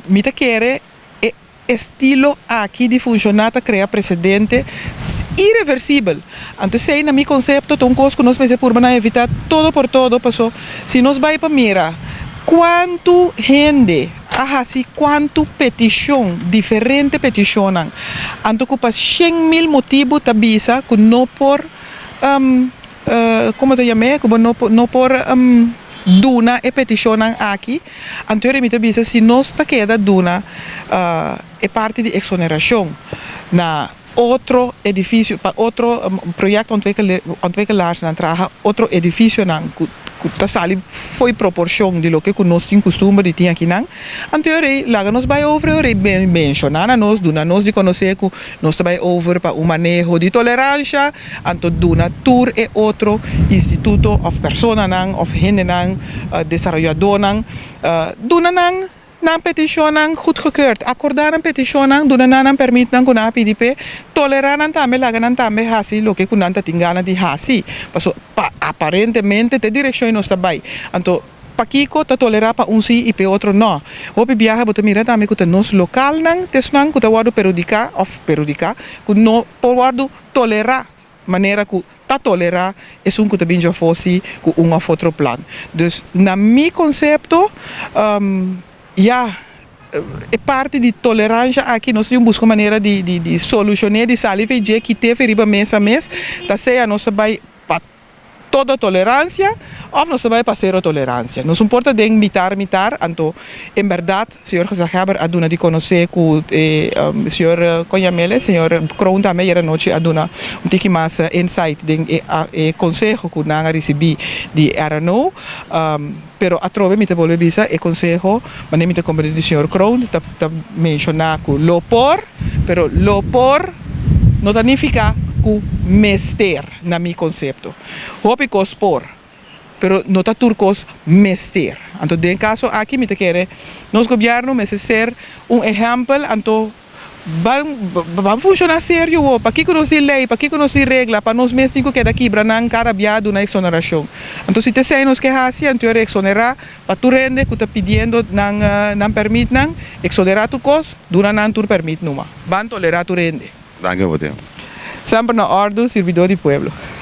Mi ta kere e estilo aki di funshoná ta krea presedente ireversibel. Anto esei na mi konsepto ta un kos ku nos mester purba na evitá todo por todo, paso si nos bai pa mira kuantu hende a hasi kuantu petishon, diferente petishonnan, anto ku pa 100.000 motibu ta bisa ku no por, komo ta yam'é, ku bo no por duna e petishonnan aki, anto mi ta bisa si nos ta keda duna e parti di eksonerashon na otro edifisio, pa otro projectontwikkelaars nan traha otro edifisionan ku ta sali fo'i proporshon di loke ku nos tin kustumber di tin akinan, anto rei laga nos bai over, rei menshoná na nos, duna nos di konosé ku nos ta bai over pa un maneho di toleransia, anto duna tur e otro instituto òf personanan òf hendenan, desaroyadónan, duna nan nan petishonnan goedgekeurd, akordá nan petishonnan, duna nan nan pèrmitnan ku nan a pidi p'e, tolerá nan tambe, laga nan tambe hasi loke ku nan ta tin gana di hasi, paso pa aparentemente te direkshon nos ta bai. Anto pakiko ta tolerá pa un si i p'e otro no? Hopi biaha bo ta mira tambe ku ta nos lokalnan ta esnan ku ta wòrdu perhudiká òf perhudiká, ku no por wòrdu tolerá manera ku ta tolerá esun ku ta bin djafó si ku un òf otro plan. Dus na mi konsepto, ya, e parti di toleransia aki nos tin buska manera di solushoná, di sali fo'i dje, kit'é riba mesa mes, ta sea nos ta bai pa todo toleransia òf nos ta bai pa sero toleransia. Nos no por ta den mitar mitar. Anto en berdat señor gezaghebber a duna di konosé ku señor Koyamele, señor Kroon tambe ayera nochi a duna un tiki mas insight den e konseho ku nan a risibí di RNO, pero atrobe mi ta bolbe bisa, e konseho, manera mi ta komprendé di señor Kroon, ta menshoná ku lo por, pero lo por no ta nifiká ku mester. Na mi konsepto, hopi kos por, pero no ta tur kos mester. Anto den kaso aki mi ta kere nos gobièrnu mester ser un ehèmpel, anto ban ban funshoná serio wo. Pakiko nos tin lei? Pakiko nos tin regla? Pa nos mes tin ku keda kibra nan kada bia duna eksonerashon? Anto si ta esei nos ke hasi, anto eksonerá pa tur hende ku ta pidiendo nan pèrmitnan, eksonerá tur kos, duna nan tur pèrmit numa, ban tolerá tur hende. Danki pa bo tempu. Semper na òrdu, sirbidó di pueblo.